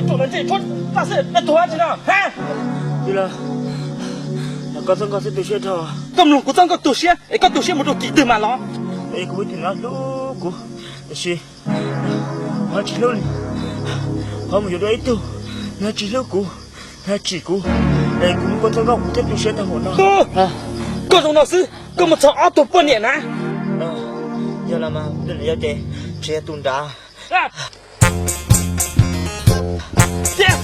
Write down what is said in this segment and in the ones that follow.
Tus dab tsi no? Koj txhob nkauj xwb tu siab dhau. Koj mloog kuv txhob nkauj tu siab es koj tu siab mus rau kis twg mas los? Es kuv tus no hlub kuv, tiam sis ho tsis hlub li. Ho mus yuav dua ib tug, nws tsis hlub kuv, nws tsim kuv, es kuv mus koj txhob nkauj kuv thiaj tu siab tau hauv no. Koj zoo no xwb koj mus txog ob tug poj niam na. Yog los mas, yog ces tsis yog tus nrad. Tiag,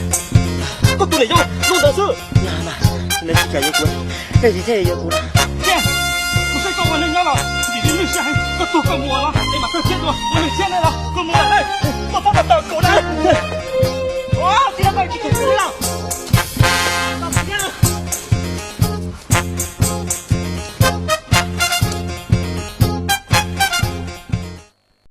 koj tus niam yau zoo ntawd xwb. Yog mas, nws tsis kam yuav kuv, nws tsis thiaj yuav kuv. Tiag, kuv saib koj ua neej nyob los ntxim li lwj siab heev, koj tuag koj mus los es mam kawg thiab dua, ua neeg siab neej los koj mus lawm, koj txhob tawm kuv na.